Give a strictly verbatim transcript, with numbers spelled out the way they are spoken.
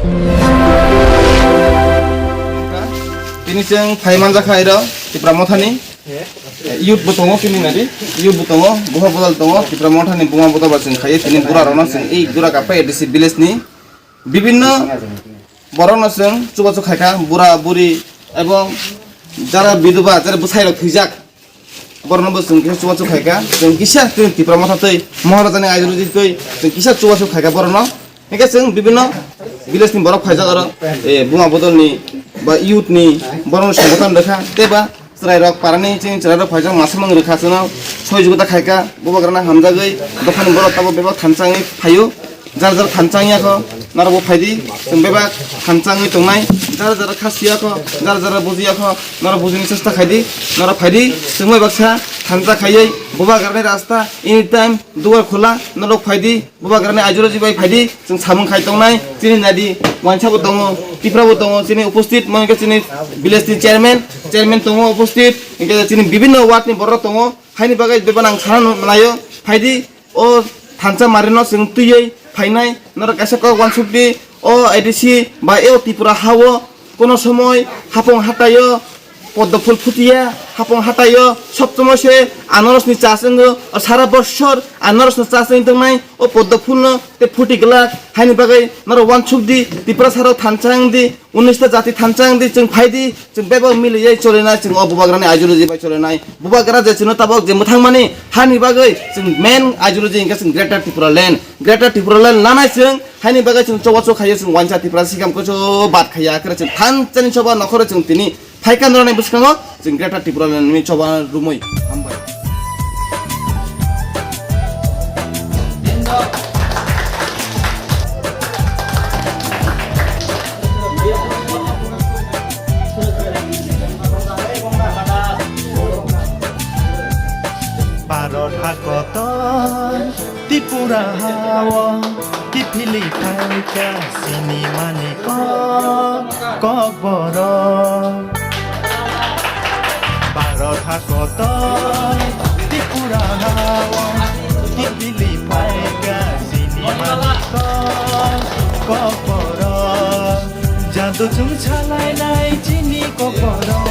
Tini chwng phai manjakha iro Tipra Mothani youth bo tongo, chini nadi youth bo tongo, buha bodol tongo, Tipra Mothani buma bodol ba chwng khaiyo, tini bura rokno chwng ei Dura Kapha A D C village ni bibinno borokno chwng chubachu khaikha, bura buri ebong jara biduba, jara bwsai rok thwijak, borokno bo chwng kisa chubachu khaikha, chwng kisa chwng Tipra Motha twi Maharajani ideology twi chwng kisa chubachu khaikha borokno. Hingke chwng bibinno village ni borok phaijak aro, eh, buma bodol ni ba youth ni borokno songbotan rwkha tei ba chwrai rok parani chini chwrai rok phaijak masa mang rwkha chwngno soi jugota khaikha bubagrana hamjagwi dophani borok tabuk bebak thansa wngwi phaio. Jar jar thansa wngya kho, norok bo phaidi, chwng bebak thansa wngwi tongnai. Jar jar kha siya kho, jar jar bujiya kho, norok bujini chesta khaidi, norok phaidi, chwng bai baksa thansa khaiwi bubagrani rasta anytime dugar khula, norok phaidi, bubagrani ideology bai phaidi, chwng samung khai tongnai. Chini nadi wansa bo tongo, Tipra bo tongo, chini uposthit mo hingke chini village ni chairman, chairman tongo uposthit, hingke chini bibinno ward ni borok tongo. Haini bagwi bebak ang sana naio, phaidi, o thansa marino chwng twiwi phainai, norok kaisa kok uansukdi, o A D C ba o Tripura hao kono somoi hapung hataio poddo phul phutiya, hapung hataio sob somoi se anaros ni chas wngo, o sara bosor anaros ni chas wng tongnai, o poddo phul no tei phuti glak, haini bagwi norok uansukdi, Tripura saro thansa wngdi, unista jati thansa wngdi, chwng phaidi, chwng bebak miliye cholenai, chwng o bubagrani ideology bai cholenai. Bubagra je chwngno tabok je mwthangmani hani bagwi chwng main ideology hingkhe chwng Greater Tripura Land. Greater Tripura Land lanai chwng, haini bagwi chwng choba chok khaiyo, chwng wansa Tripura sikam kocho bad khaiya, kre chwng thansani choba nokhoro chwng tini phaikha norani bwskango chwng Greater Tripura Land ni choba rumui. Hambai. Bharat hakotor Tripura hao kiphilwi phaikha sinimani kok, kokborok. Bharat hakotor Tripura hao kiphilwi phaikha sinimani kok, kokborok. Jadu chwng salainai chini kokborok.